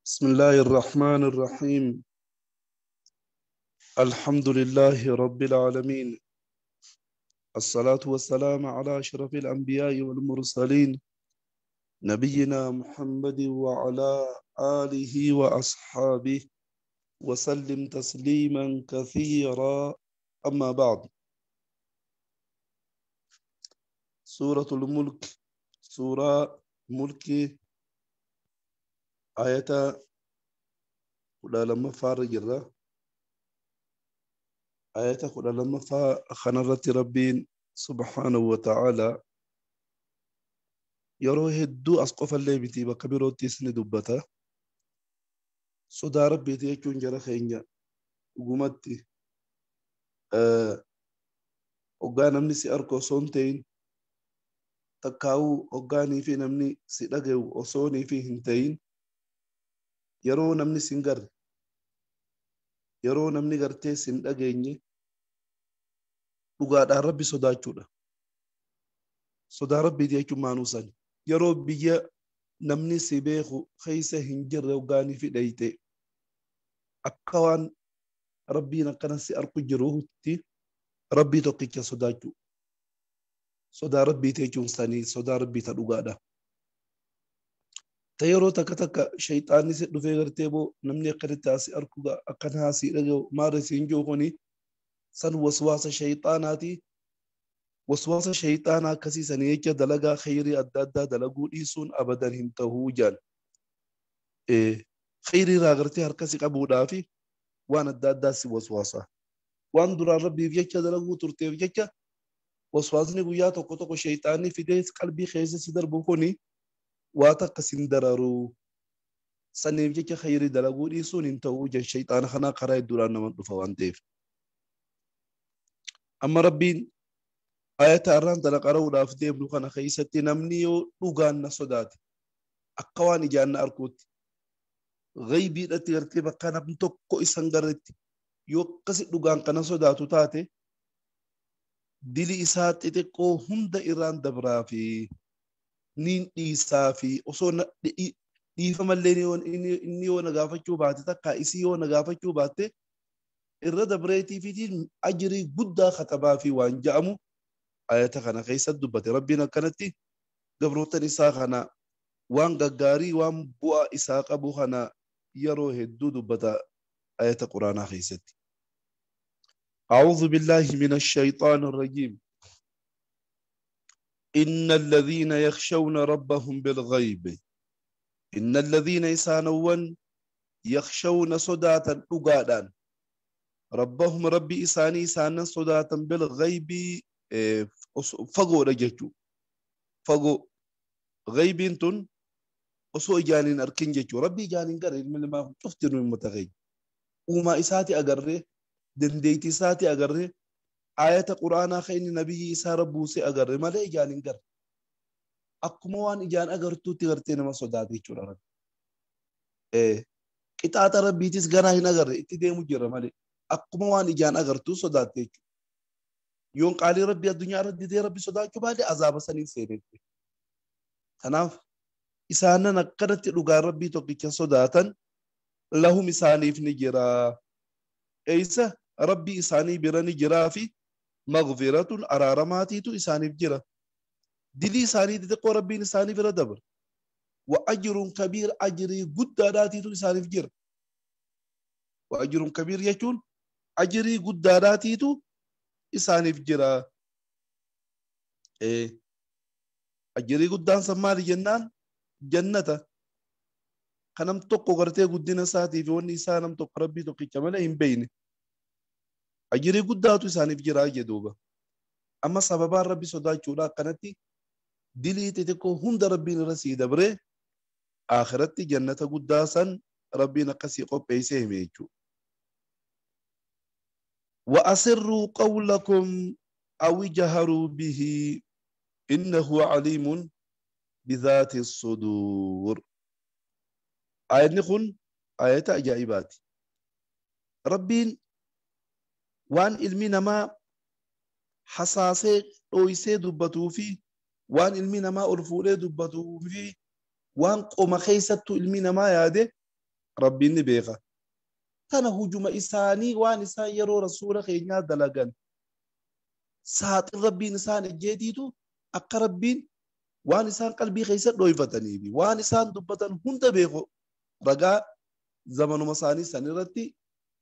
بسم الله الرحمن الرحيم. الحمد لله رب العالمين، الصلاة والسلام على أشرف الأنبياء والمرسلين، نبينا محمد وعلى آله وأصحابه وسلم تسليما كثيرا. أما بعد، سورة الملك، سورة ملك، آية 12 جرة، آية 12 خنرت ربين سبحانه وتعالى yeroo hedduu as qofallee miti bakka biroottis ni dubbata. Sodaa rabbiiti jechuun jara keenya dhugumatti hoggaa namni si arku osoo hin ta'in, takkaa'uu hoggaanii fi namni si dhagahu osoo fi hin ta'in, yeroo namni si hin garre, yeroo namni gartee si hin dhageenye dhugaadhaan rabbi sodaachuudha. Sodaa rabbiiti jechuun maanuu sani. Yeroo biyya namni si beeku keessa hin jirre hoggaanii fi dhayite akka waan rabbiin akkana si arku jirutti rabbii tokkicha sodaachuu. Sodaa rabbiiti jechuun sanii sodaa rabbii ta dhugaadha. Ta yeroo takka takka shayxaanni si dhufee gartee boo namni akkanatti asii arku akkana asii dhagahu maarri siin jiru kuni san waswaasa shayxaanaati. Waswaasa shayxaanaa akkasii sanii jecha dalagaa khayrii adda addaa dalaguu dhiisuun abadan hin tahuu jaan. Khayrii irraa gartee harka si qabuudhaa fi waan adda addaa si waswaasa. Waan duraan rabbiif jecha dalaguu turteef jecha waswaasni guyyaa tokko tokko shayxaanni fidee qalbii keessa si darbu kuni waa takka sin dararuu. Saniif jecha khayrii dalaguu dhiisuun hin ta'uu jan shayxaana kanaa karaa hedduudhaan nama dhufa waan ta'eef. Amma rabbiin ayata irraan tana qara'uudhaaf deemnu kana keessatti namni yoo dhugaan na sodaate akka waan ijaan na arkuutti ghaybiidhatti gartee bakka namni tokko isan garretti yoo akkasi dhugaan kana sodaatu taate dili isaa xixiqqoo hunda irraan dabraa fi niin dhiisaa fi osoo dhiifamallee inni yoo na gaafachuu baate takka isii yoo na gaafachuu baatte irra dabreetii fiitiin ajirii guddaa katabaa fi waan ja'amu ayata kana keessatti dubbate. Rabbiin akkanatti gabroota isaa kana waan gaggaarii waan bu'aa isaa qabu kana yeroo hedduu dubbata ayata quraanaa keessatti. أعوذ بالله من الشيطان الرجيم. إن الذين يخشون ربهم بالغيب، إن الذين إسانون يخشون صداة أقادان ربهم ربي إساني إسانا صداة بالغيب فقو رجتو فقو غيب تن osoo ijaan hin arkin jechuu. Rabbii ijaan hin garre ilmi namaa cufti nu uummata keenya. Uumaa isaati agarree, dandeettii isaati agarree, ayata quraanaa kan inni nabiyyi isaa rabbuuse agarre malee ijaan hin garre. Akkuma waan ijaan agartuutti gartee nama sodaate jechuudha rabbi. Qixaaxa rabbiitis ganaa hin agarre itti deemu jira malee akkuma waan ijaan agartuu sodaatte jechuudha. Yoon qaalii rabbii addunyaa irra didee rabbi sodaachuu baate azaaba saniin seenetti. Kanaaf isaanan akkanatti dhugaan rabbii tokkicha sodaatan lahum isaaniif ni jira. Eessa rabbii isaanii bira ni jiraa fi maghfiratun araaramaatiitu isaaniif jira. Dilii isaanii xixiqqoo rabbiin isaanii bira dabra. Wa ajrun kabiir ajrii guddaadhaatiitu isaaniif jira. Wa ajrun kabiir jechuun ajrii guddaadhaatiitu isaaniif jira. Ajrii guddaan san maali jennaan jannata. Kan nam tokko gartee guddina isaatii fi wanni isaa nam tokko rabbii tokkicha malee hin beekne. Ajrii guddaatu isaaniif jira jedhuuba. Amma sababaan rabbi sodaachuudha akkanatti dilii xixiqqoo hunda rabbiin irra sii dabree akhiratti jannata guddaa san rabbiin akkasii qopheessee hime jechuudha. وأسروا قولكم أو جهروا به إنه عليم بذات الصدور. آية نخن آية أجائبات. ربين وان علمنا ما حساسة أويسي دبتو في وان علمنا ما أرفولي دبتو في وان قوم خيستو علمنا ما ياده Rabbiin ni beeka. Tana hujuma isaanii waan isaan yeroo rasuula keenyaa dalagan saaxil Rabbiin isaan ejjeetiitu akka Rabbiin waan isaan qalbii keessa dhooyfatanii fi waan isaan dubbatan hunda beeku ragaa zamanuma isaanii san irratti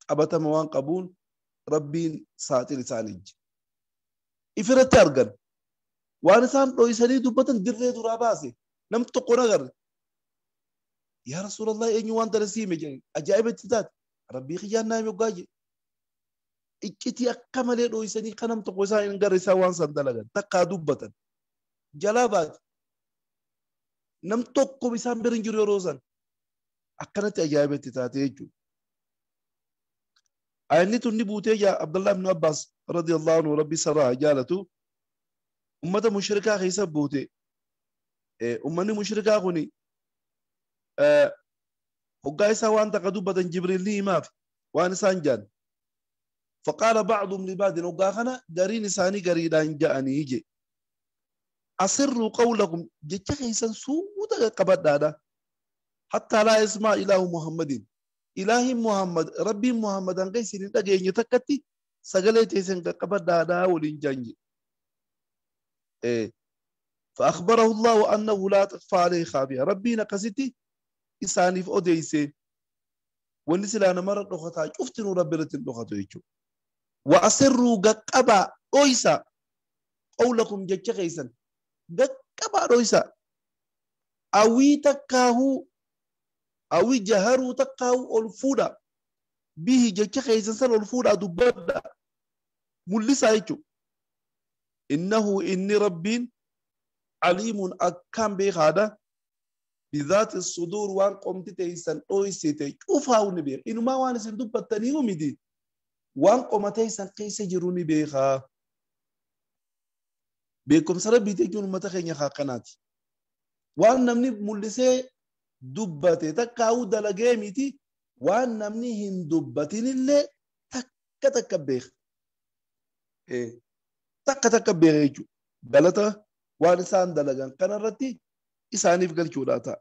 qabatama waan qabuun Rabbiin saaxil isaan ejje. Ifirratti argan waan isaan dhooysanii dubbatan dirree duraa baase nam tokko nagarre. Yaa Rasuulallah, eenyu waan tana siime jedhe? Ajaa'iba itti taate. Rabbii kiyyaan naa hime hoggaa jedhe. Iccitii akka malee dhooysanii kan nam tokko isaan hin garre isaan waan san dalagan takkaa dubbatan. Jalaa baate. Nam tokko isaan bira hin jiru yeroo san. Akkanatti ajaa'iba itti taate jechuudha. Ayinni tun ni buutee jaa Abdullah ibn Abbas radiyallahu anhu, Rabbi sarraa jaalatu, ummata mushrikaa keessa buute. Ummanni mushrikaa kuni hoggaa isaa waan takka dubbatan Jibriil ni himaaf waan isaan jaan. فقال بعضهم لبعض, hoggaa kana gariin isaanii gariidhaan ja'anii je. أسروا قولكم, jecha keessan suuta qabadhaadha. حتى لا يسمع إله محمد, ilaahin Muhammad, Rabbiin Muhammad hanga isin hin dhageenye takkatti sagalee teessan qaqqabadhaadha waliin janje. فأخبره الله أنه لا تخفى عليه خافية. ربي نقصتي إسانيف أوديسي wanni silaa namarra dhokataa cuftinuu Rabbi irratti hin dhokatu jechuudha. وأسروا, qaqqabaa dhoysa, قولكم, jecha keessan qaqqabaa dhoysa. أو takkaahuu أو اجهروا, takkaahuu ol fuudha, به, jecha keessan san ol fuudha dubbadha mul'isaa jechuudha. إنه, inni Rabbiin, عليم, akkaan beekaadha. بذات الصدور, waan qomti teessan dhoysite cufaa'u ni beeka. Inumaa waan isin dubbattanii miti, waan qoma teessan keessa jiru ni beeka. Beekumsa Rabbii jechuun uummata keenya akkanaati. Waan namni mul'isee dubbate takkaa'uu dalagee miti, waan namni hin dubbatinillee takka takka beeka. Takka takka beeka jechuudha. Galata waan isaan dalagan kanarratti isaaniif galchuudhaa ta'a.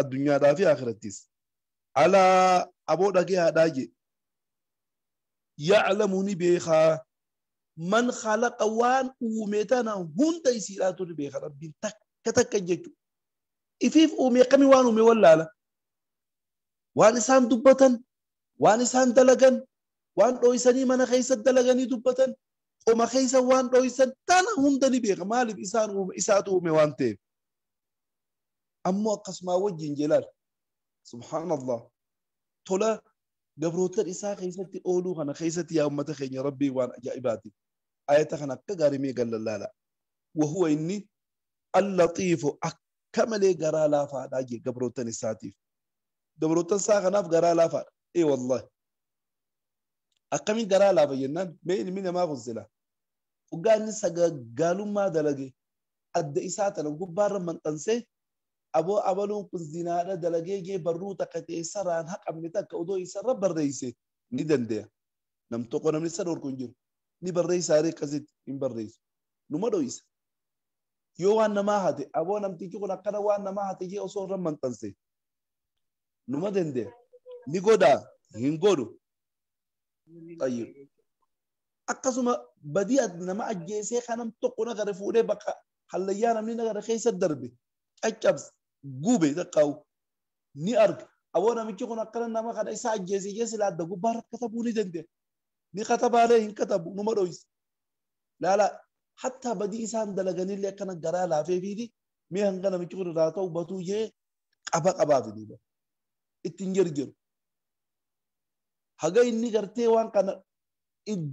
Addunyaadhaa fi akhirattis. ألا, aboo dhagee haadhaa je. يعلم, ni beekaa. من خلق, waan uume tana hunda isiidhaatu ni beeka Rabbiin takka takka jechuudha. Ifiif uume akkamii waan uume wallaala. Waan isaan dubbatan, waan isaan dalagan, waan dhoysanii mana keessa dalaganii dubbatan, qoma keessa waan dhoysan tana hunda ni beeka. Maaliif? Isaan uume, isaatu uume waan ta'eef. Ammoo akkasumaa wajjin jelaal. Subhaanallah. Tola gabroota isaa keessatti ooluu kana keessatti, yaa uummata keenya, Rabbii waan ajaa'ibaati. Ayata kana akka gaarii mee gallallaala. وهو, inni, اللطيف, akka malee garaa laafaadha jee gabrootan isaatiif. Gabrootan isaa kanaaf garaa laafaadha. Ee wallahi. Akkamiin garaa laafa jennaan, mee ilmi namaa kun sila. Hoggaa inni sagaggaalummaa dalage adda isaa tana gubbaarra maxxansee, aboo abaluun kun zinaadha dalagee jee, barruu takka ta'e saraan haqamne takka odoo isarra barreesse ni danda'a. Nam tokko namni isa dhorku hin jiru. Ni barreessaa akkasitti hin barreessu. Numa dho'isa. Yoo waan namaa hate, aboo namtichi kun akkana waan namaa hate jee osoo irra maxxanse numa danda'a. Ni godhaa? Hin godhu. طيب. Akkasuma badii nama ajjeesee kanam tokko nagare fuudhee bakka hallayyaa namni nagare keessa darbe caccabse gube taqqaawu ni arga. Aboo namichi kun akkana nama kana isa ajjeese jee sila adda gubbaarra katabuu ni danda'a. Ni katabaalee? Hin katabu, numa dhoysa. Laala, hattaa badii isaan dalaganillee akkana garaa laafee fiidi mee hanga namichi kun irraa ta'u batuu jee qaba qabaafi duuba. Ittiin jirjiru. Haga inni gartee waan kana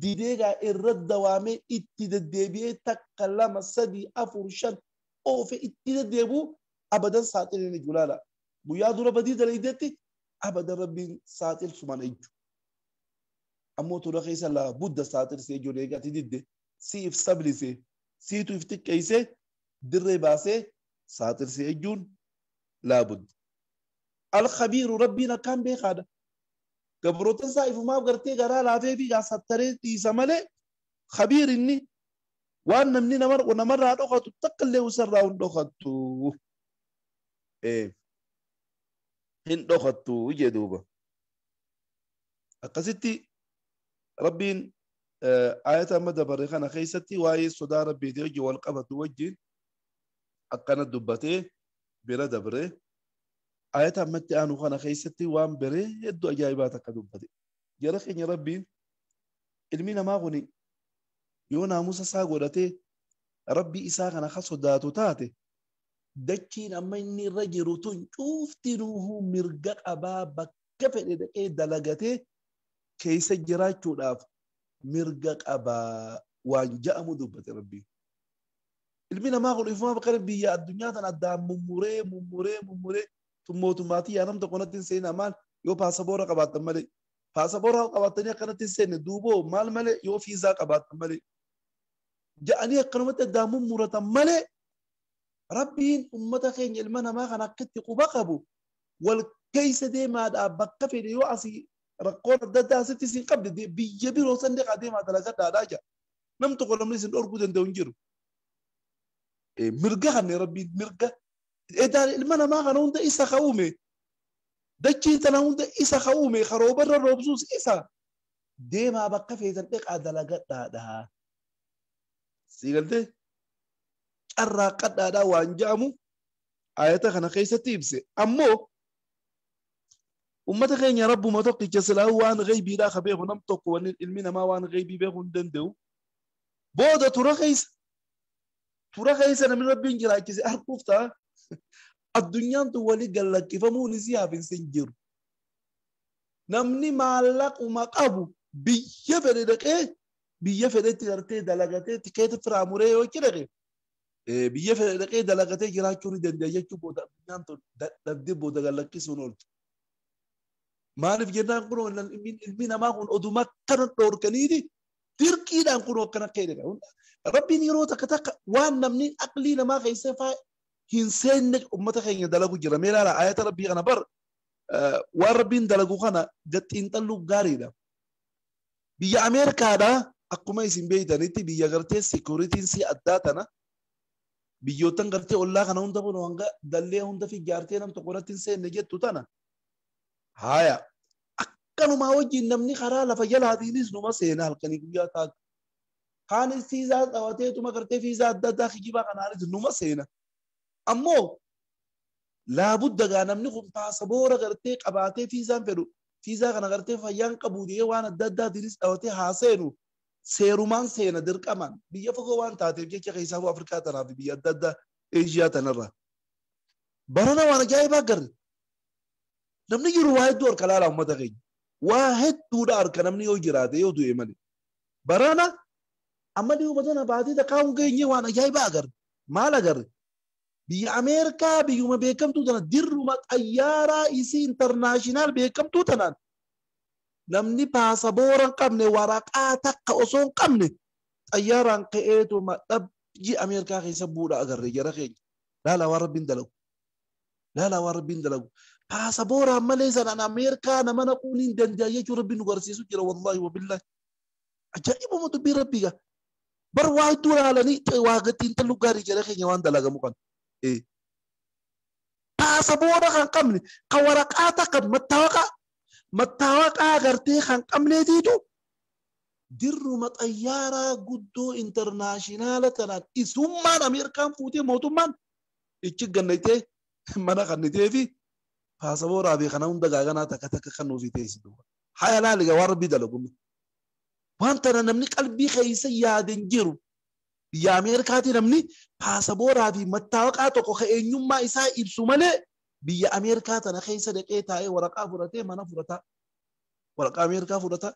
didee gaa irra dawaamee itti deddeebi'ee takka, lama, sadii, afur, shan oofe itti deddeebi'u, abadan saaxilin iju laala. Guyyaa dura badii dalaydetti abadan Rabbiin saaxil suman ejju. Ammoo tura keessa laa budda saaxil si ejju eegati didde si if sablise siitu if xiqqeessee dirree baasee saaxil si ejjuun laa budda. الخبير, Rabbiin akkaan beekaadha. Gabroota isaa ifumaaf gartee garaa laafee fi sattaree dhiisa malee, خبير inni waan namni namarraa dhokatu takka illee isarraa hin dhokattu. Hin dhokattu jee duuba. Akkasitti Rabbiin ayata amma dabarre kana keessatti waa'ee sodaa Rabbiitii wajjin wal qabatu wajjin akkana dubbatee bira dabre. Ayata ammatti aanu kana keessatti waan biree hedduu ajaa'ibaa takka dubbate. Jara keenya, Rabbiin ilmi namaa kun yoo naamusa isaa godhatee Rabbi isaa kana ka sodaatu taate, dachiin amma inni irra jiru tun cuuftinuuhu mirga qabaa, bakka fedhe dhaqee dalagatee keessa jiraachuudhaaf mirga qabaa waan ja'amu dubbate Rabbiin. Ilmi namaa kun ifumaa bakka biyya addunyaa tana addaan mummuree mummuree mummuree tun mootummaatii yaa nam tokko natti hin seenaa, maal yoo paasapoora qabaattan malee, paasapoora qabaattanii akkanatti hin seenne, duuboo maal malee, yoo fiizaa qabaattan malee ja'anii akkanumatti addaan mummuratan malee, Rabbiin ummata keenya ilma namaa kan akkatti quba qabu wal keessa deemaadhaa bakka fedhe yoo asii rakkoon adda addaa asitti isin qabde, biyya biroo san deeqaa deemaa dalagadhaadhaa jira. Nam tokko namni isin dhorkuu danda'u hin jiru. Mirga kanne Rabbiin mirga. Edaan ilma namaa kana hunda isa ka uume. Dachii tana hunda isa ka uume, karoobarra roobsuus isa. Deemaa bakka feetan dheqaa dalagadhaadhaa. Sii galtee? Carraaqqadhaadhaa waan jedhamu ayata kana keessatti ibse. Ammoo ummata keenya, Rabbuma tokkicha silaa waan ghaybiidhaa ka beeku nam tokko, wanni ilmi namaa waan ghaybii beekuu hin danda'u. Booda tura keessa namni Rabbiin jiraachise arguuf ta'a. Addunyaan tun walii gallakkifamuun isii hafinsi hin jiru. Namni maallaquma qabu biyya fedhe dhaqee, biyya fedhetti gartee dalagatee, tikeeta firaa muree yoo achi dhaqe, biyya fedhe dhaqee dalagatee jiraachuu ni danda'a jechuu. Booda addunyaan tun dadhabdee booda gallakkisuun ooltu. Maaliif jennaan, kun ilmi namaa kun oduma akkana dhoorkaniiti dirqiidhaan kun akkana ka'edha. Rabbiin yeroo takka takka waan namni aqlii namaa keessa faa hin seenne ummata keenya dalagu jira. Mee ilaala ayata Rabbii kana bar, waan Rabbiin dalagu kana xiinxalluu gaariidha. Biyya Ameerikaadhaa akkuma isin beeytanitti biyya gartee security n si addaa tana, biyyootan gartee ollaa kana hunda kun hanga dallee hunda fi jaartee nam tokko irratti hin seenne jettu tana. Haaya, akkanumaa wajjin namni karaa lafa jalaatiinis numa seena halkanii guyyaa taatu. Kaanis fiizaa qabateetuma gartee fiizaa adda addaa kijibaa kanaanis numa seena. Ammoo laabudda gaa namni kun paasaboora gartee qabaatee fiizaan fedhu, fiizaa kana gartee fayyaan qabu jedhee waan adda addaatiinis qabatee haa seenu, seerumaan seena dirqamaan, biyya fagoo waan taateef jecha, keessaafuu Afrikaa tanaa fi biyya adda addaa Eeshiyaa tanarra. Barana waan ajaa'ibaa agarre. Namni jiru waa hedduu harka laala uummata keenya. Waa hedduudha harka namni yoo jiraate, yoo du'e malee. Barana amma dhiyuma tana baatee takkaa hin geenye waan ajaa'ibaa agarre. Maal agarre? Biyya Ameerikaa biyyuma beekamtuu tana, dirruma xayyaaraa isii international beekamtuu tanaan, namni paasaboora hin qabne, waraqaa takka osoo hin qabne xayyaaraan ka'eetuma dhabji Ameerikaa keessa bu'uudha agarre, jara keenya. Laala waan Rabbiin dalagu. Laala waan Rabbiin dalagu. Paasabooraan malee sanaan Ameerikaa nama naquun hin danda'a jechuun Rabbiin nu garsiisu jira, wallaahi wabillaahi. Ajaa'ibuma dubbii Rabbii gaa. Bar waa hedduu ilaalanii waa xiinxalluu gaarii, jara keenya, waan dalagamu kana. Paasaboora kan qabne, kan waraqaa takka mattaawaqaa gartee kan qabneetiitu dirruma xayyaaraa guddoo international tanaan isummaan Ameerikaan fuutee, mootummaan ichi gannatee mana kannitee fi paasabooraa fi kana hunda gaaganaa takka takka kan nuufi teessitu. Haya, laaliga waan Rabbii dalagu. Waan tana namni qalbii keessa yaaden jiru. Biyya Ameerikaati namni paasabooraa fi mattaawaqaa tokko ka eenyummaa isaa ibsu malee biyya Ameerikaa tana keessa dhaqee taa'ee waraqaa fudhatee mana fudhataa. Waraqaa Ameerikaa fudhataa.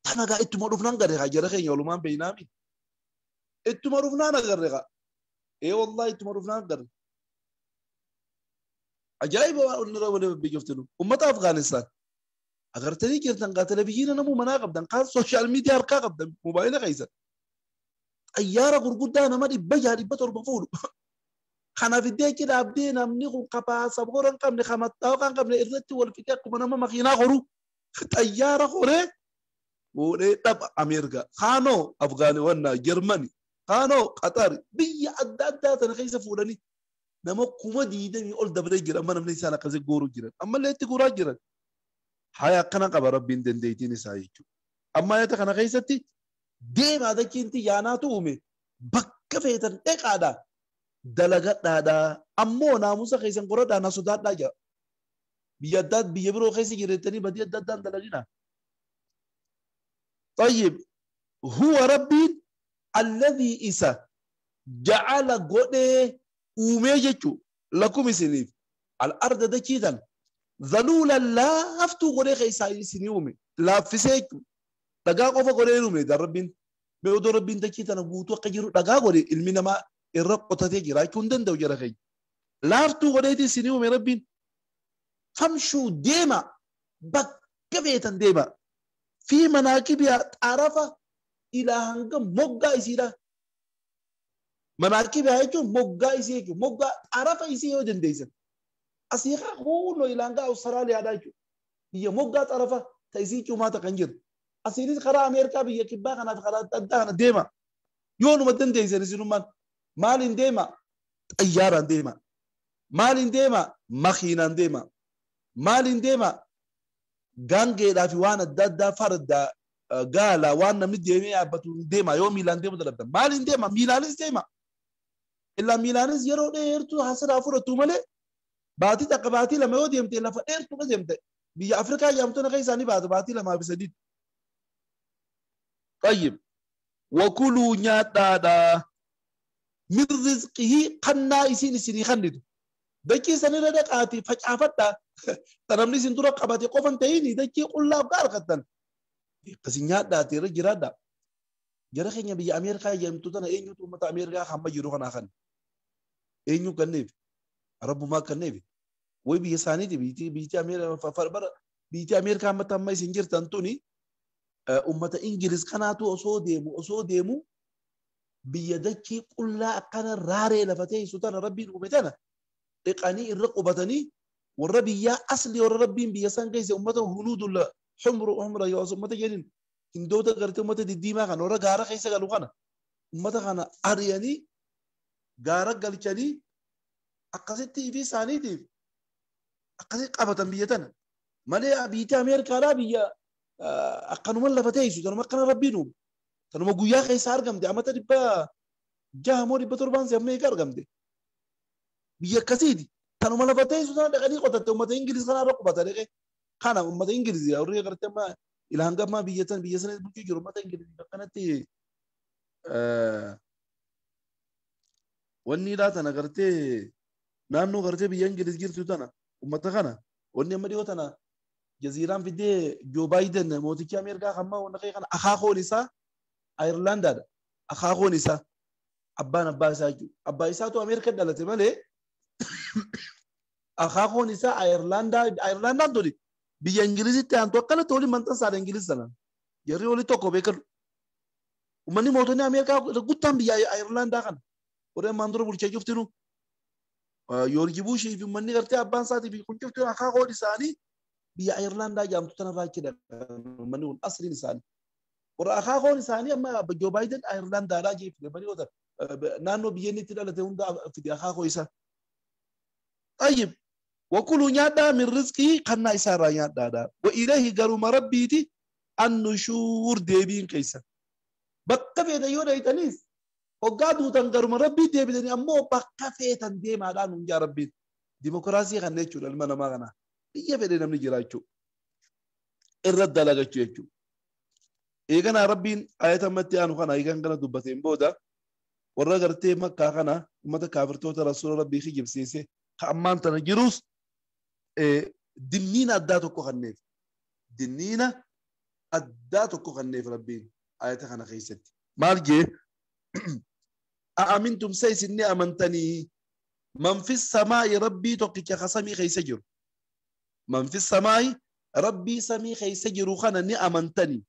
Tana gaa ittuma dhufnaan gade haa, jara keenya, walumaan beeynaami. Ittuma dhufnaan agarre gaa. Ee wallahi, ittuma dhufnaan agarre. Ajaa'iba waan onni irra waliin biyyoftinu. Uummata Afgaanistaan. Agartanii jirtan gaa, televizyiina namuu manaa qabdan, kaan social media harkaa qabdan, moobaayila keessan. Xayyaara gurguddaa nama 600, 700 fuudhu. Kana fiddee achi dhaabdee namni kun ka paasapoora hin qabne, ka mattaawaqaa hin qabne irratti wal fixee akkuma nama makiinaa horu xayyaara horee fuudhee dhapha Ameerikaa. Kaanoo Afgaani, wannaa Jarmani, kaanoo Qaxari, biyya adda addaa tana keessa fuudhanii. Nama 20,000 ol dabree jira. Amma namni isaan akkasii guuruu jiran. Ammallee itti guuraa jiran. Haya akkana qaba Rabbiin dandeettiin isaa jechuudha. Amma ayata kana keessatti deemaa dachiinti yaanaatu uume bakka feetan dheqaadha. Dalagadhaadha. Ammoo naamusa keessan qoradhaa na sodaadhaa jira. Biyya addaa biyya biroo keessa jireettanii badii adda addaan dalagina. طيب هو ربي الذي إسا جعل قده أومي لكم سنيف الأرض دكيدا ذلولا لا أفتو قده خيسا سنيومي لا فسيك دقا قفا قده رومي دا ربين بيودو ربين دكيدا نبوتو قجرو دقا قده المينا ما الرب قطتي جرا كندن دو جرا خي لا أفتو قده سنيومي ربين فامشو ديما بكبيتا ديما في مناكبها تعرف إلى هنگ مقا إسيرا مناكبها يجو مقا إسيرا مقا تعرف إسيرا ودن ديسن أسيخا خونو إلى هنگ أستراليا دايجو هي مقا تعرف تيسيجو ما تقنجر أسيريز خرا أمريكا بيا كبا خنا خرا تدهنا ديما يونو مدن ديسن إسيرو من مالين ديما طياران ديما مالين ديما مخينان ديما مالين ديما gaangeedhaa fi waan adda addaa farda gaala waan namni deemee yaabbatu deema yoo miilaan deemu dalagda maaliin deema miilaanis deema illaa miilaanis yeroo dheertuu hasaraa fudhatu malee baatii takka baatii lama yoo deemte lafa dheertuu deemte biyya Afrikaa jedhamtoonni keessa isaanii baatu baatii lamaa fi sadiitti. طيب وكلوا nyaadhaadha min rizqihi qannaa isiin isinii kennitu dachii sanirra dhaqaatii facaafadhaa tanamni isin dura qabate qofan ta'ini dachii qullaa abgaa argattan akkasii nyaadhaati irra jiraadha. Jara keenya biyya Ameerikaa jedhamtu tana eenyutu uummata Ameerikaa hamma jiru kanaa kan eenyu kenneef rabbumaa kenneef way biyya isaaniiti biyyi Ameerikaa biyyi Ameerikaa ammatti amma isin jirtan tuni uummata Ingiliz kanaatu osoo deemu biyya dachii qullaa akkana raaree lafa teessu tana rabbiin uume tana dhiqanii irra qubatanii warra biyyaa asli warra rabbiin biyya san keessa uummata hunuudulla humru humra yoo uummata jedhin hindoota gartee uummata diddiimaa kana warra gaara keessa galu kana uummata kana ari'anii gaara galchanii akkasitti fi isaaniitiif akkasitti qabatan biyya tana malee biyyi Ameerikaadhaa biyya akkanuma lafa teessu tanuma akkana rabbiin uume tanuma guyyaa keessa argamte amata 600 moo 700 si amma eega argamte biyya akkasiiti. Tanuma lafa teessu sana dhaqanii qotatte uummata Ingiliz kana irra qubata dhaqee kana uummata Ingiliz warri gartee amma ila hanga ammaa biyya sana biyya sana bulchuu jiru uummata Ingiliz akkanatti wanni ilaa tana gartee naannoo gartee biyya Ingiliz jirtu tana uummata kana wanni amma dhiyoo tana jaziiraan fidee Joo Baayiden mootichi Ameerikaa hamma wanna kana akaakoon isaa Ayirlaandaadha akaakoon isaa abbaan abbaa isaa jechuudha abbaa isaatu Ameerikaa dhalate malee akaakoon isaa Ayirlaandaan toli biyya Ingilizitti aantu akkanatti waliin maxxansaadha Ingiliz sana jarri wali tokko beekalu uummanni mootonni Ameerikaa guddaan biyya Ayirlaandaa kana warri ammaan dura bulchaa jirtinu Joorji Buushii fi uummanni gartee abbaan isaatii fi kun jirtu akaakoon isaanii biyya Ayirlaandaa jedhamtu tana irraa jechuudha uummanni kun asliin isaanii warra akaakoon isaanii amma Joo Baayiden Ayirlaandaadhaa jechuudha naannoo biyya inni itti dhalate hunda fide akaakoo isaa. طيب وكلوا نيادا من رزقه قنا إسارة نيادا وإليه قالوا ما ربيتي النشور ديبين كيسا بقى في ديونا يتنيس وقادوا تنقروا ما ربي ديبين أمو بقى في تنديم على نجا ربي ديمقراطية غنيتشو للمنا ما غنا هي في دينا منجرايتشو الرد لغتشو إيغانا ربين آية متي أنو خنا إيغان غنا دبتين بودا ورغرتي مكة خنا ومتى كافرتو رسول ربي خجب سيسي ammaan tana jirus dinniina addaa tokko kenneef dinniina addaa tokko kenneef rabbiin ayata kana keessatti maal jee a'amintum sa isinni amantanii man fi samaa'i rabbii tokkicha ka samii keessa jiru man fi samaa'i rabbii samii keessa jiru kana ni amantanii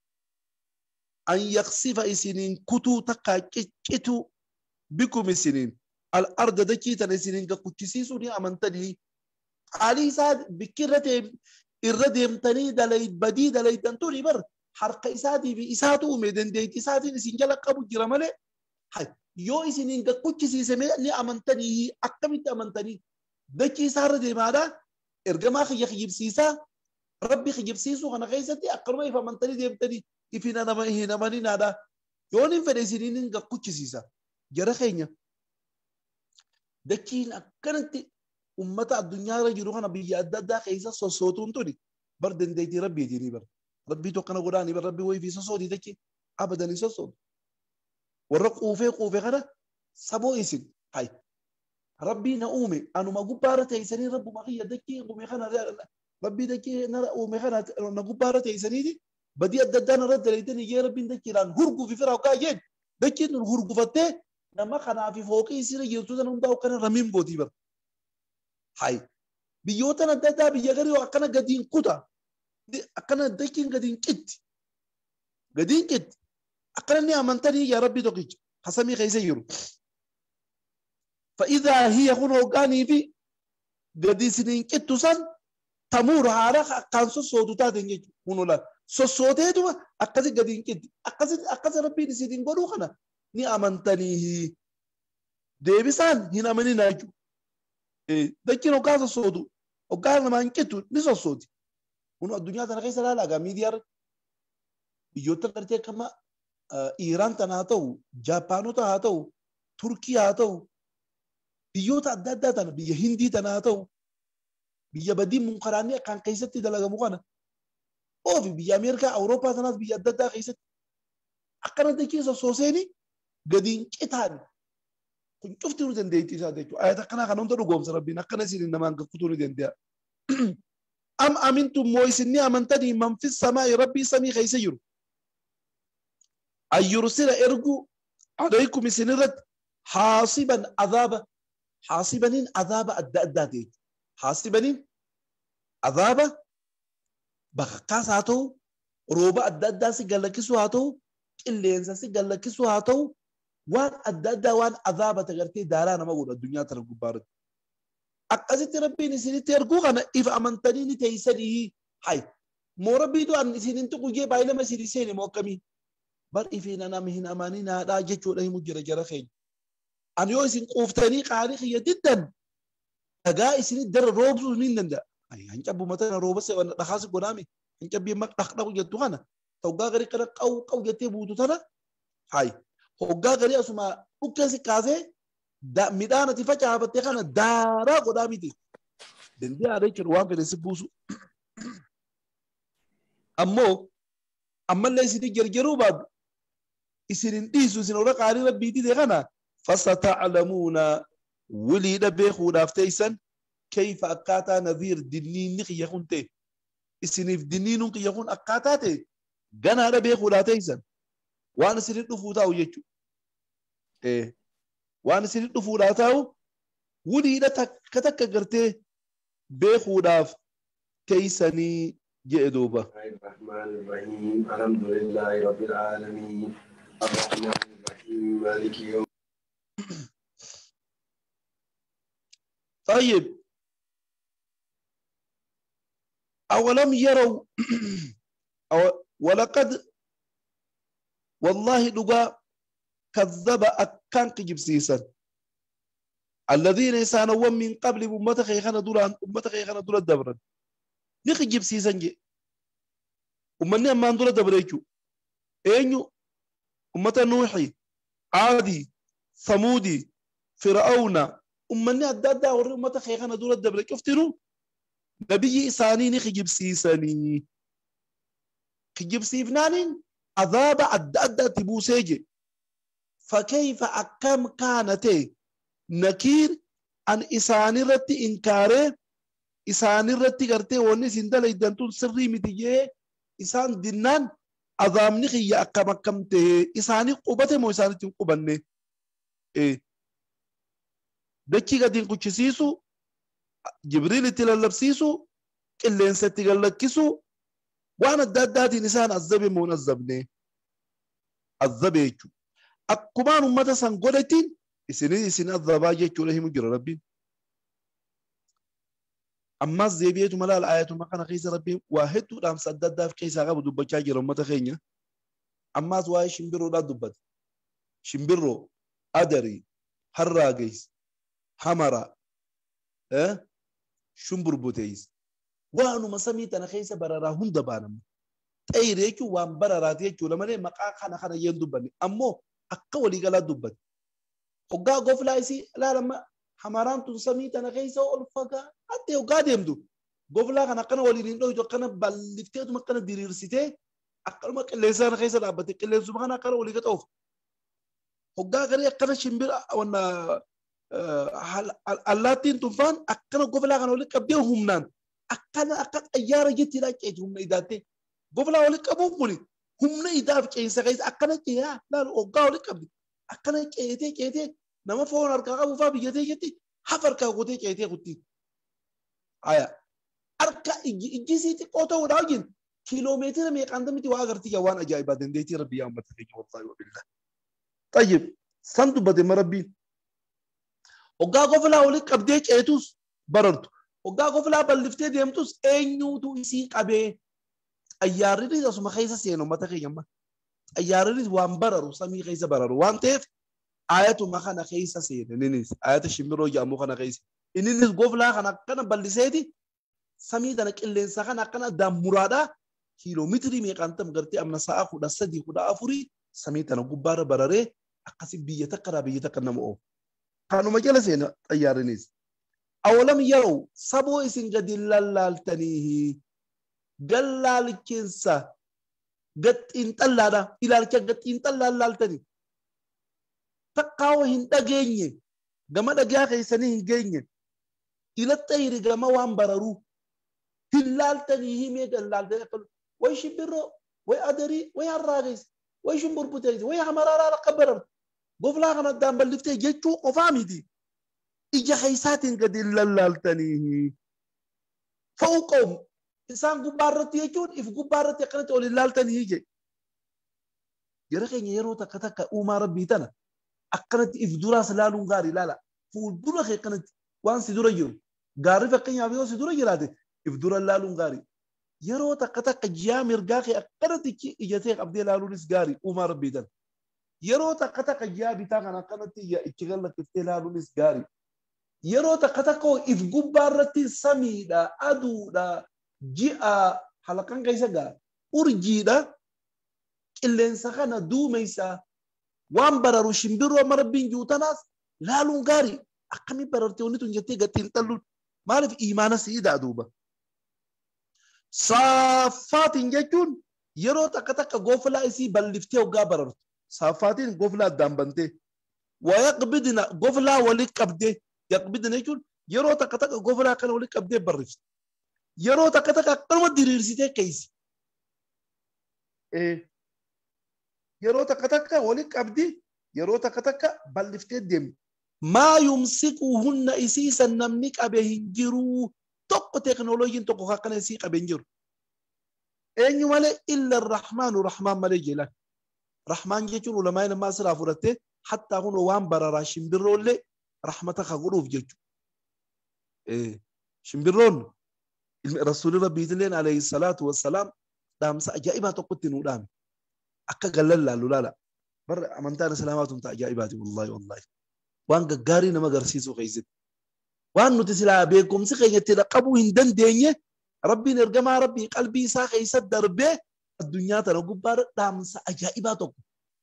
an yaqsifa isiniin kutuu takkaa ciccitu bikum isiniin الأرض دكي تنسينين كوتشيسو ني أمنتني علي ساد بكرة الردم تني دليل بدي دليل تنتوري بر حرق إسادي بإساتو ميدن ديت إساتي نسين جلق أبو جرمالي هاي Yoo isiniin gakkuchisiise ni amantanii akkamitti amantanii dachii isaarra deemaadha ergamaa kiyya kijibsiisaa rabbi kijibsiisuu kana keessatti akkanuma if amantanii deemtanii if hin amaninaadha. Yoon hin fedhe isiniin gakkuchisiisa. Jara keenya dachiin akkanatti ummata addunyaarra jiru kana biyya adda addaa keessa sossootuun tuni bar dandeettii rabbiitiin bar. Rabbiitu akkana godhaanii bar rabbi wayii fi sossootii dachii abadan hin sossootu. Warra quufee quufe kana saboo isin hay rabbii na uume anuma gubbaarra teessanii rabbuma kiyya dachii uume kana rabbii dachii na uume kana na gubbaarra teessaniiti badii adda addaa narra dalaydanii jee rabbiin dachiidhaan hurguufi fira hoggaa jeen dachiin tun hurgufattee nama kanaa fi fooqii isirra jirtu sana hundaa akkana ramiin gootii bara. Hay biyyoota adda addaa biyya garii akkana gadiin kuta akkana dachiin gadiin citti gadiin citti akkana ni amantanii yaa rabbii tokkicha hasamii keessa jiru. فإذا هي kun hoggaanii fi gadi isiniin cittu san tamuur haala akkaan sossootu taateen jechuudha. Kun olaan sossooteetuma akkasi gadiin citti akkasi akkasi rabbiin isiniin godhuu kana ni amantanii deebisaan hin amaninaa jechuudha. Dachiin hoggaa sossootu hoggaa namaan cittu ni sossooti. Kun addunyaa tana keessa ilaalaa gaa miidiyaa irratti biyyoota gartee akkama Iiraan tana haa ta'u, Jaapaanota haa ta'u, Turkii haa ta'u, biyyoota adda addaa tana biyya Hindii tana haa ta'u, biyya badii munkaraanni akkaan keessatti dalagamu kana oofi biyya Ameerikaa, Awurooppaa tanaas biyya adda addaa keessatti akkana dachee sossooseeni gadiin citaan kun cufti nu dandeettii isaa jechuudha. Ayata akkanaa kana hunda dhugoomsa rabbiin akkana isin namaan gakkutuu ni danda'a. Am amintum moo isin ni amantanii man fi samaa'i rabbii samii keessa jiru. أن يرسل إرجو عليكم سنرد حاصبا عذابا حاصبا عذاب أدى حاصبا عذاب بقاس هاتو روبا أدى سجلكسو هاتو اللي سجلكسو هاتو وان أدى وان عذاب تغرتي دارانا ما قول الدنيا ترجو بارد أقصد ربي نسيني ترجو أنا إذا أمنتني تيسني هاي مو ربي دو أن نسيني تقول جيب عيلة ما سيني سيني مو كمي bar ifiin anam hin amaninaadha jechuudha himu jira jara keenya. Ani yoo isin quuftanii qaalii kiyya diddan dhagaa isinit darra roobsuu ni danda'a. Hancabbu mataa rooba dhakaas godhaame hancabbii amma dhaqdhaqu jettu kana hoggaa garii kana qaw qaw jettee buutu tana hayi hoggaa garii asuma dhukkee si kaasee midhaan ati facaafattee kana daaraa godhaa miti. Dandeeyaadha jechuudha waan fedhe si buusu. Ammoo ammallee isinit jarjaruu baadhu isinin dhiisu isin warra qaalii rabbii dide kana fasata'lamuuna wiliidha beekuudhaaf teessan kayfa akkaataa nadhiir dinniinni kiyya kun ta'e isiniif dinniinuun kiyya kun akkaataa ta'e ganaadha beekuudhaaf teessan waan isinit dhufuu taa'u jechuudha. Waan isinit dhufuudhaaf taa'u wiliidha takka takka gartee beekuudhaaf teessanii jedhe duuba. الرحمن الرحيم الحمد لله رب العالمين الرحمن الرحيم مالك يوم طيب أولم يروا أو ولقد والله لقى كذب أكان كجبسيسا الذين يسانوا من قبل أمتك يخانا دولا أمتك يخانا دولا دبرا نخجب سيسا جي أمني أمان دولا دبريكو أينو أمة نوحي عادي ثمودي فرعون أمني أدادا وري أمة خيخانا دولا دبريكو افتروا نبي إساني نخجب سيساني خجب سيفنانين عذاب أدادا تبوسيجي فكيف أكم كانت نكير أن إساني رتي إنكاره إساني رتي قرتي وني سندل إدنتون سري متجيه إسان دينان عذابني خي أكم أكم ته إساني قبته مو إساني تيم قبني إيه دكي قدين كوتشيسو جبريل تلالبسيسو اللي ستقلكسو وانا داداتي نسان الزبي مو نزبني الزبي أكمان أمتا سنقولتين إسنين إسنين الضبا جيتشو لهم جرى ربي أما الزيبية ملا الآية ما كان خيس ربي واحد رام سدد داف كيس غاب دبچا جرى أمتا خينيا أما زواي شمبرو لا دبت شمبرو Adarii, harraageys, hamara, shumburbuteys. Waanuma samii tana keessa bararaa hunda baanama. Xayir jechuun waan bararaati jechuudha malee maqaa kana kana yeen dubbanne ammoo akka waliigalaa dubbate. Hoggaa goflaa isii ilaalama hamaraan tun samii tana keessa ol fagaattee hoggaa deemtu. Goflaa kana akkana waliin hin dhoytu akkana ballifteetuma akkana diriirsitee akkanuma qilleensa kana keessa dhaabbate qilleensuma kana akkana walii gaxoof. Hoggaa garii akkana shimbira wanna allaattiin tun faan akkana goflaa kana walitti qabdee humnaan akkana akka xayyaara jettiidha ceeti humna idaattee. Goflaa walitti qabuun kuni humna idaaf ceensa keessa akkana ceeyaa laalu hoggaa walitti qabdi. Akkana ceetee ceetee nama foon harkaa qabu faa biyyatee jetti hafa harkaa gootee ceetee kutti. Aya harka ijji isii xiqqoo ta'uudhaa wajjin kiiloomeetira meeqaan miti waa agartii waan ajaa'ibaa dandeettii rabbii yaa uummata keenya wallaahi wabillah. Tayyib san dubbate ma rabbiin. Hoggaa goflaa walitti qabdee ceetus barartu. Hoggaa goflaa balliftee deemtus eenyuutu isii qabee xayyaarrinis asuma keessa seenu uummata keenya amma. Xayyaarrinis waan bararu samii keessa bararu waan ta'eef ayatuma kana keessa seene inninis ayata shimbiroo jedhamu kana keessa. Inninis goflaa kana akkana balliseeti samii tana qilleensa kana akkana addaan muraadhaa kiiloomeetirii meeqaan tam gartee amma sa'a 13 14 samii tana gubbaarra bararee akkasi biyya takka irraa biyya takka nama oofu. Kanuma jala seena xayyaarrinis. Awalam yarau saboo isin gadi lallaaltanii gallaalchinsa gaxiinxallaadha ilaalcha gaxiinxallaa laaltanii takkaawoo hin dhageenye gama dhagaa keessanii hin geenye ila xayri gama waan bararuu hin laaltanii himee gallaaltanii akka way shimbirroo way adarii way harraageessa way shumburbuteessa way hamaraaraa akka barartu goflaa kana addaan balliftee jechuu qofaa miti ija keessaatiin gadi lallaaltanii fawqahum isaan gubbaa irratti jechuun if gubbaa irratti akkanatti ol ilaaltanii je. Jara keenya yeroo takka takka uumaa rabbii tana akkanatti if duraas laaluun gaarii ilaala. Fuuldura kee akkanatti waan si dura jiru gaarii fakkeenyaaf yoo si dura jiraate if dura laaluun gaarii. Yeroo takka takka jiyaa mirgaa kee akkanatti ijatee qabdee laaluunis gaarii uumaa rabbii tana. Yeroo takka takka jiyaa bitaa kana akkanatti ichi gallakkiftee laaluunis gaarii. Yeroo takka takka if gubbaa irratti samiidha aduudha ji'a halkan keessa gaa urjiidha qilleensa kana duumeysa waan bararu shimbirroo amma rabbiin jiru tanaas laaluun gaarii akkamiin bararte wanni tun jettee gatiin xalluun maaliif imaana si'iidha duuba. Saaffaatiin jechuun yeroo takka takka goflaa isii balliftee hoggaa barartu. Saaffaatiin goflaa addaan bantee. Wayaqbidna goflaa walitti qabdee yaqbidna jechuun yeroo takka takka goflaa kana walitti qabdee barrifti. Yeroo takka takka akkanuma diriirsitee keeysi. Yeroo takka takka walitti qabdi yeroo takka takka balliftee deemti. Maa yumsikuhunna isiisan namni qabe hin jiru tokko teeknooloojiin tokko akkana isii qabe hin jiru. Eenyu malee illa rahmaanu rahmaan malee jeelan. Rahmaan jechuun ulamaa namaa asirraa fudhattee hattaa kun waan bararaa shimbirroollee rahmata ka godhuuf jechuudha. Shimbirroon rasuulli rabbiitilleen alayhi salaatu wassalaam dhaamsa ajaa'ibaa tokkotti nuu dhaame. Akka gallan laallu laala. Barra amantaan islaamaa tun ta'a ajaa'ibaati wallaahi wallaahi. Waan gaggaarii nama agarsiisuu keessatti. Waan nuti silaa beekumsi keenya itti qabuu hin dandeenye rabbiin ergamaa rabbii qalbii isaa keessatti darbee addunyaa tana gubbaa dhaamsa ajaa'ibaa tokko.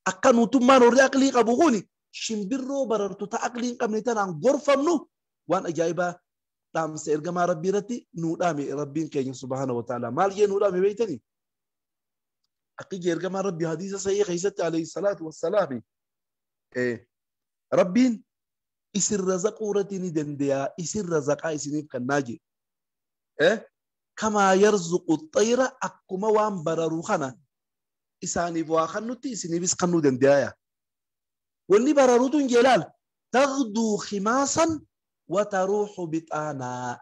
Akka nutummaan warri aqlii qabu kuni shimbirroo barartu ta aqlii hin qabne tanaan gorfamnu waan ajaa'ibaa dhaamsa ergamaa rabbii irratti nuu dhaame rabbiin keenya subhaana wa ta'ala. Maal jee nuu dhaame beektanii? Akka jee ergamaa rabbii hadiisa sahii keessatti alayhi salaatu wassalaami. Rabbiin isin razaquu irratti ni dandeeyaa isin razaqaa isiniif kannaa jee. Kamaa yarzuqu xayra akkuma waan bararu kana isaaniif waa kennutti isiniifis kennuu dandeeyaa. Wanni bararuutu hin jeelaal tagduu khimaasan wa taruuxu bixaanaa.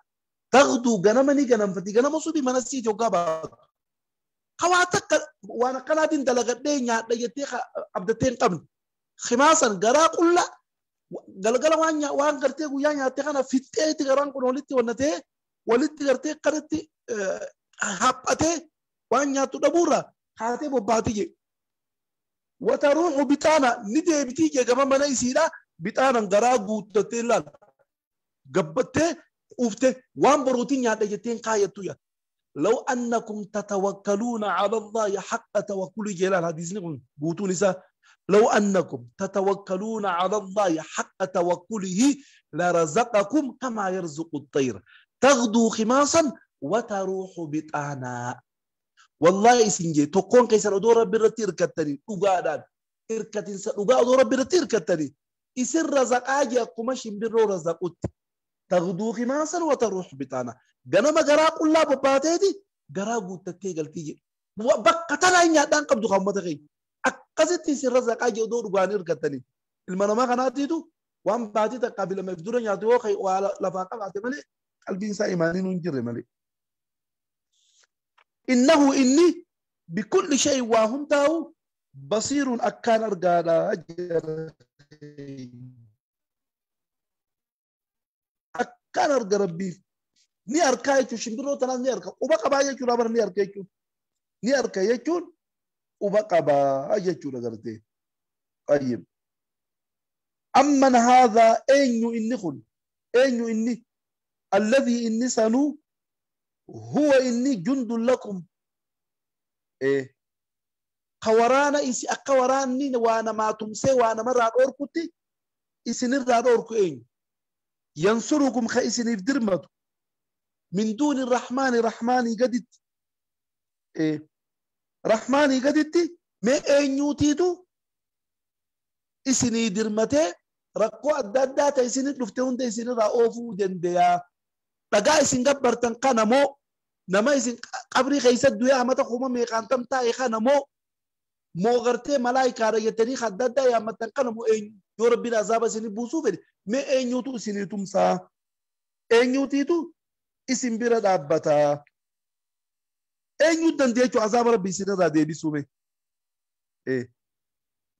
Tagduu ganama ni ganamfatti ganama subii mana siiti hoggaa baatu. Hawaa takka waan akkanaatiin dalagadhee nyaadha jettee abdattee hin qabne. Khimaasan garaa qulla galgala waan gartee guyyaa nyaatte kana fixxeeti garaan kun walitti wannatee walitti gartee kanatti haphatee waan nyaattu dhabuurraa kaatee bobbaati je. Wataruuxu bixaana ni deebitii jee gama mana isiidha bixaanan garaa guuttattee laal gabbattee quuftee waan boruutiin nyaadha jetteen kaayattu yaa. لو أنكم تتوكلون على الله حق توكله جلال حديث نقول قوتون إسا لو أنكم تتوكلون على الله حق توكله لرزقكم كما يرزق الطير تغدو خماصا وتروح بطانا. والله إسنجي تقون كيسر أدور ربي رتير كتني أقادان إركتين سأقا أدور ربي رتير كتني إسر رزق آجي أقومش برو رزقت تغدو خماصا وتروح بطانا. ganama garaa qullaa bobbaateeti garaa guuttattee galtii jedhe. Bakka tanaa hin nyaadhaan qabdu kan uummata keenya. Akkasitti isin razaqaa jedhu odoo dhugaan hirkattanii. Ilma namaa kanaatiitu waan baatii takkaa fi lamaaf dura nyaatu yoo waa lafaa qabaate malee qalbiin isaa imaanii hin jirre malee. Innahu inni bikulli shay'in waa hundaa'u basiiruun akkaan argaadha jira. Akkaan arga rabbiif. Ni arkaa jechuun shimbirroo tanaas ni arka. Quba qabaa jechuudha bara ni arka jechuun. Ni arka jechuun quba qabaa jechuudha gartee. Tayyib. Amman haadhaa eenyu inni kun eenyu inni alladhii inni sanuu huwa inni jundun lakum. Ka waraana isi akka waraanni waa namaa tumsee waa namarraa dhoorkutti isinirraa dhoorku eenyu. Yansurukum ka isiniif dirmatu. من دون الرحمن رحماني قدت إيه رحماني قدت ما أنيوتيتو إسني درمته رقوا الدادات إسني لفتون ده إسني رأوفو دنديا بقى إسن جبرتن قنمو نما إسن قبري خيسد دويا ما تخوما ميقانتم تايخا نمو مو غرتي ملايكة رجتني خدادا يا متن قنمو إن يربي العذاب إسني بوسوفر ما أنيوتو إسني تمسا أنيوتيتو isin bira dhaabbataa. Eenyu dandeechu azaaba rabbii isinirraa deebisuu mee?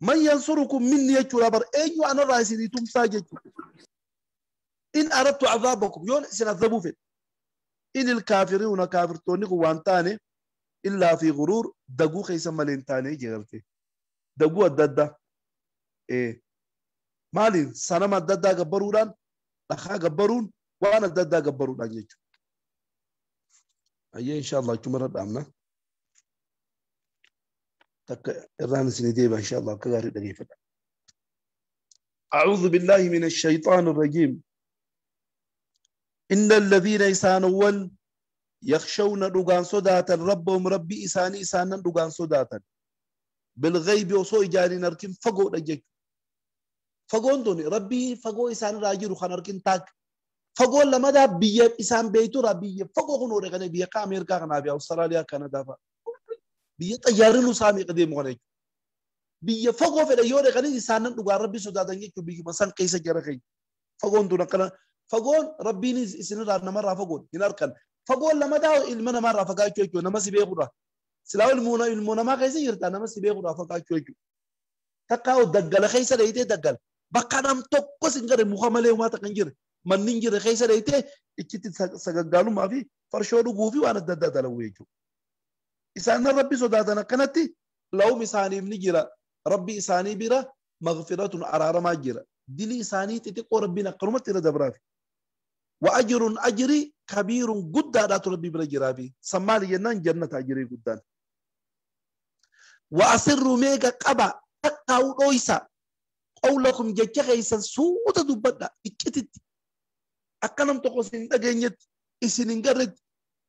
Man yansurukum minni jechuudha bar eenyu anarraa isinii tumsaa jechuudha. In aradtu azaabakum yoon isin azabuu fedhe. In ilkaafiruuna kaafirtoonni kun waan taane illaa fi guruur daguu keessa malee hin taane jeerte. Daguu adda addaa. Maaliin sanama adda addaa gabbaruudhaan dhakaa gabbaruun waan adda addaa gabbaruudhaan jechuudha. أيه إن شاء الله كم رد أمنا تك الران سنديبة إن شاء الله كغاري دقيقة. أعوذ بالله من الشيطان الرجيم. إن الذين يسانون يخشون رجان صداتا ربهم ربي إساني إسانا رجان صداتا بالغيب وصو إجاري نركن فقو رجك فقون دوني ربي فقو إسان راجر خنركن تاك فقول لما ده بيا إسان بيتو ربي فقو خنوري غني بيا كأمريكا غنا بيا أستراليا كندا فا بيا طيارين وسامي قديم غني بيا فقو في اليوري غني إسان نقول ربي سودان يجوا بيجوا مثلا كيس جرخي فقون دون كلا فقون ربي نز إسان رنا مرة فقون يناركن فقول لما ده المنا مرة فقا شوي شوي نما سبيه قرا سلاو المونا المونا ما كيس يرتا نما سبيه قرا فقا شوي شوي تقاو دقل خيسة ليته دقل بقنام توكس إنجر مخاملة وما تكنجر من ننجر خيسة ليته إتشتي سجعلوا ما في فرشوا قوفي وأنا ددا دلويجو إسان ربي سوداتنا كنتي لو مساني بنجرا ربي إساني بيرا مغفرة عرارة ما جرا دلي إساني تتقو ربنا قرمت إلى دبرافي وأجر أجري كبير قد ربي بلا جرابي سمالي جنان جنة أجري قدان وأسر ميغا قبا تقاو رويسا قولكم جتشغيسا سوطة دبدا إتشتت أكنم تقوسين دقينيت إسنين قرد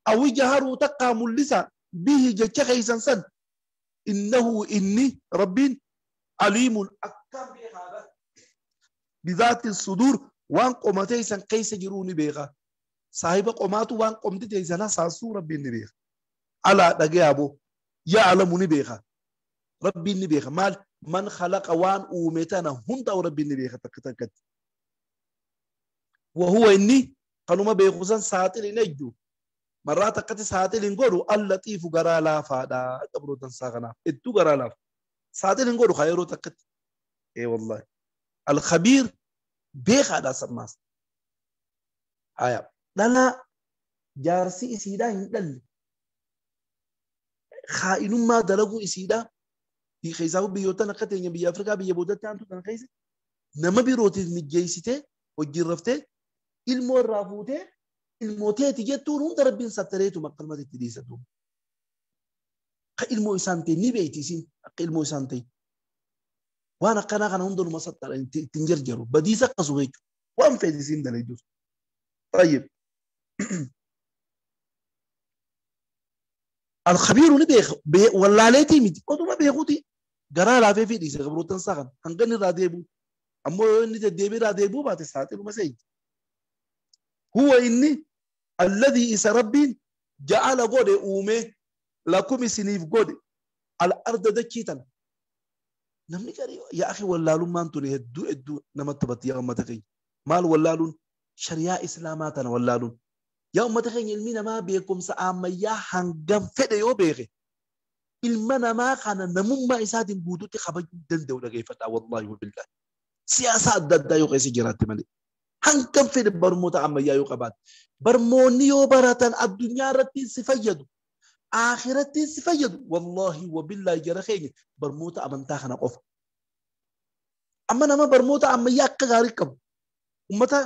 أو جهروا تقا ملسا به جتشغيسا سن إنه إني ربين عليم أكام بهذا بذات الصدور وان قمتيسا قيس جروني بيغا صاحب قماتو وان قمتيسا نساسو ربين بيغا على دقيابو يعلمني بيغا ربي بيغا مال من خلق وان أومتنا هنتا وربي بيغا تكتكت وهو إني قالوا ما بيغوزان ساعتين نجو مرات قت ساعتين نقولوا اللطيف غرا لا فادا قبرو تنساغنا اتو غرا لا ساعتين نقولوا خيرو تكت اي والله الخبير بيغا دا سماس آية لا جارسي إسيدا هندل خائن ما دلقوا إسيدا Keessaa biyyoota akka teenya biyya Afrikaa biyya boodatti aantu kana keessa nama birootiif mijjeessitee hojiirraftee ilmoo irraa fuutee ilmooteeti jettuun hunda rabbiin sattareetuma akkanumatti itti dhiisatu. Akka ilmoo isaan ta'e ni beekti isiin akka ilmoo isaan ta'e. Waan akkanaa kana hundinuma sattara ittiin jarjaru badiisa akkasuma jechuudha. Waan feeti isiin dalaydus. طيب الخبير ni beeka wallaaleetii miti oduma beekuti garaa laafee fi dhiise gabroottan isaa kana hanga inni irraa deebi'u ammoo yoo inni deddeebi'ee irraa deebi'uu baate saaxiluma seeji. Huwa inni alladhii isa rabbiin ja'ala godhe uume lakum isiniif godhe al-arda dachii tana. Namni garii yaa akhi wallaalummaan tuni hedduu hedduu namatti taphatti yaa uummata keenya. Maal wallaaluun? Shariyaa islaamaa tana wallaaluun. Yaa uummata keenya ilmi namaa beekumsa ammayyaa hangam fedhe yoo beeke ilma namaa kana namummaa isaatiin guutuutti kabajuu danda'u dhageeffadhaa wallaahi wabillahi. Siyaasa adda addaa yoo keessa jiraatte malee. Hangam fedhe barnoota ammayyaa yoo qabaatte. Barnoonni yoo baratan addunyaa irratti si fayyadu. Akhiratti si fayyadu. Wallaahi wabillahi jara keenya barnoota amantaa kana qofa. Amma nama barnoota ammayyaa akka gaarii qabu. Uummata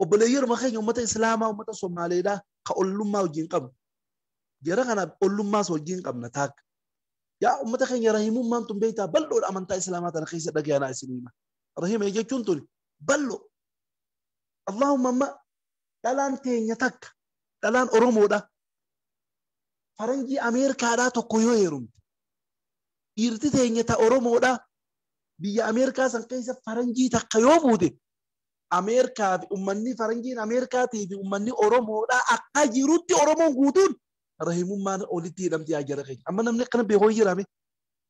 obboleeyyoon keenya uummata islaamaa uummata Somaaleedhaa ka ollummaa wajjin qabnu. Jara kana ollummaas wajjin qabna taakka. Yaa uummata keenya rahimummaan tun beektaa bal'oodha amantaa islaamaa tana keessa dhagayanaa isin hima. Rahima jechuun tun bal'oo. Allahumma amma dhalaan teenya takka dhalaan Oromoodha. Faranjii Ameerikaadhaa tokko yoo heerumte. Dhiirti teenya ta Oromoodha. Biyya Ameerikaa san keessa faranjii takka yoo fuute Ameerikaa fi uummanni faranjiin Ameerikaatii fi uummanni Oromoodhaa akka jirutti Oromoon guutuun rahimummaan olitti hidhamti yaa jara keenya. Amma namni akkana beeku hin jiraame.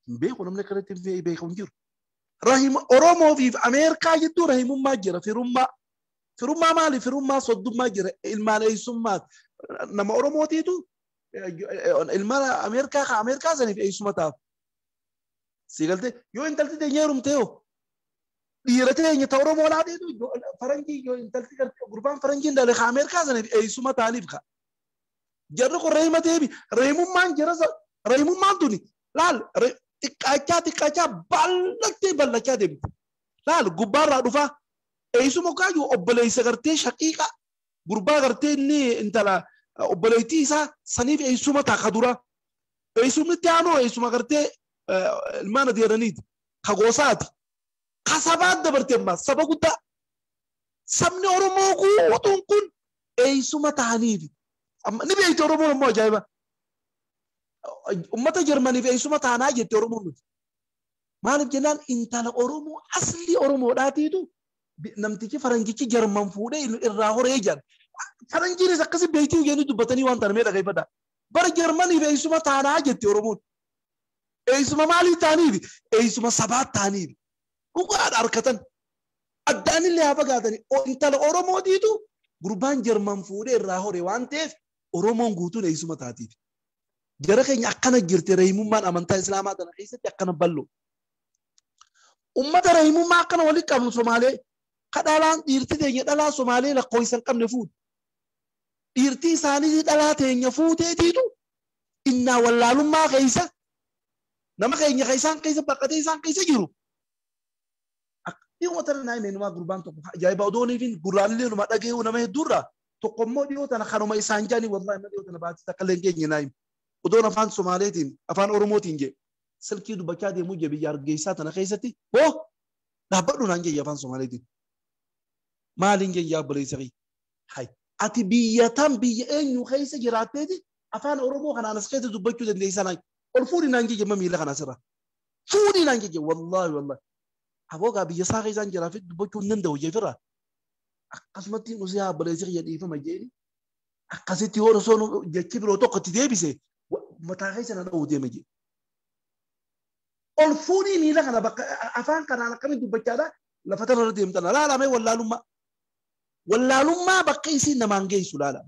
Hin beeku namni akkanatti beeku hin jiru. Oromoo fi Ameerikaa jidduu rahimummaa jira firummaa. Firummaa maali? Firummaa soddummaa jira. Ilmaan eessummaa nama Oromootiitu ilmaan Ameerikaa ka Ameerikaa saniif eessuma ta'a. Si galtee yoo intalti teenya heerumte yoo dhiira teenya ta Oromoo laateetu faranjii yoo intalti gurbaan faranjiin dhale ka Ameerikaa saniif eessuma ta'aniif ka. Jarri kun rahima deebi rahimummaan jara rahimummaan tuni laal xiqqaachaa xiqqaachaa bal'attee bal'achaa deemti. Laal gubbaarraa dhufaa eessuma kaayyuu obboleessa gartee shaqiiqa gurbaa gartee inni intala obboleettii isaa saniif eessuma ta'a ka dura. Eessumni itti aanoo eessuma gartee ilmaan adeeraniiti ka gosaati. Ka sabaat dabarte ammaa saba guddaa. Sabni Oromoo guutuun kun eessuma ta'aniifi. Ni beekti Oromoon ammoo ajaa'iba. Uummata Jarmaniif eessuma taanaa jette Oromoon nuti. Maaliif jennaan intala Oromoo aslii Oromoodhaatiitu namtichi faranjichi Jarman fuudhee irraa horee jira. Faranjiinis akkasi beektii jedhanii dubbatanii waan ta'an mee dhageeffadhaa. Bara Jarmaniif eessuma taanaa jette Oromoon. Eessuma maalii ta'aniifi? Eessuma sabaa ta'aniifi. Dhugaadha harkatan. Addaanillee haa fagaatanii. Intala Oromootiitu gurbaan Jarman fuudhee irraa hore waan ta'eef Oromoon guutuun eessuma taatiif. Jara keenya akkana jirti rahimummaan amantaa Islaamaa tana keessatti akkana bal'oo. Uummata rahimummaa akkana walitti qabnu Somaalee ka dhalaan dhiirti teenya dhalaa Somaalee lakkoofsa hin qabne fuute. Dhiirti isaanii dhalaa teenya fuuteetiitu innaa wallaalummaa keessa nama keenya isaan keessa baqatee isaan keessa jiru. Dhiyoo tana naa himee gurbaan tokko ajaa'iba odoonii fi gurraallee numa dhaga'uu nama hedduurraa tokko immoo dhiyoo tana kanuma isaan jaanii wallaahi dhiyoo tana baatii takka illee hin geenye naa hime. Odoon afaan Somaaleetiin afaan Oromootiin jee silkii dubbachaa deemuu jee biyya Hargeysaa tana keessatti hoo dhaabbadhu naan jee afaan Somaaleetiin. Maaliin jee yaa obboleessa kiyya? Hay ati biyya tam biyya eenyu keessa jiraatteeti afaan Oromoo kanaan as keessa dubbachuu dandeessaa naan ol fuudhi naan jee jemma miila kana asirra. Fuudhi naan jee wallaahi wallaahi. Aboogaa biyya isaa keessaan jiraafii dubbachuu hin danda'u jeefirraa. Akkasumatti nusii haa obboleessi kiyya dhiifama jeeni. Akkasitti yoo osoo jechi biroo tokko itti deebise mataa keessa na dha'uu deema jee. Ol fuudhii miila kana bakka afaan kanaan akkamitti dubbachaadha lafa tanarra deemtana laalamee wallaalummaa. Wallaalummaa bakka isiin namaan geessu laala.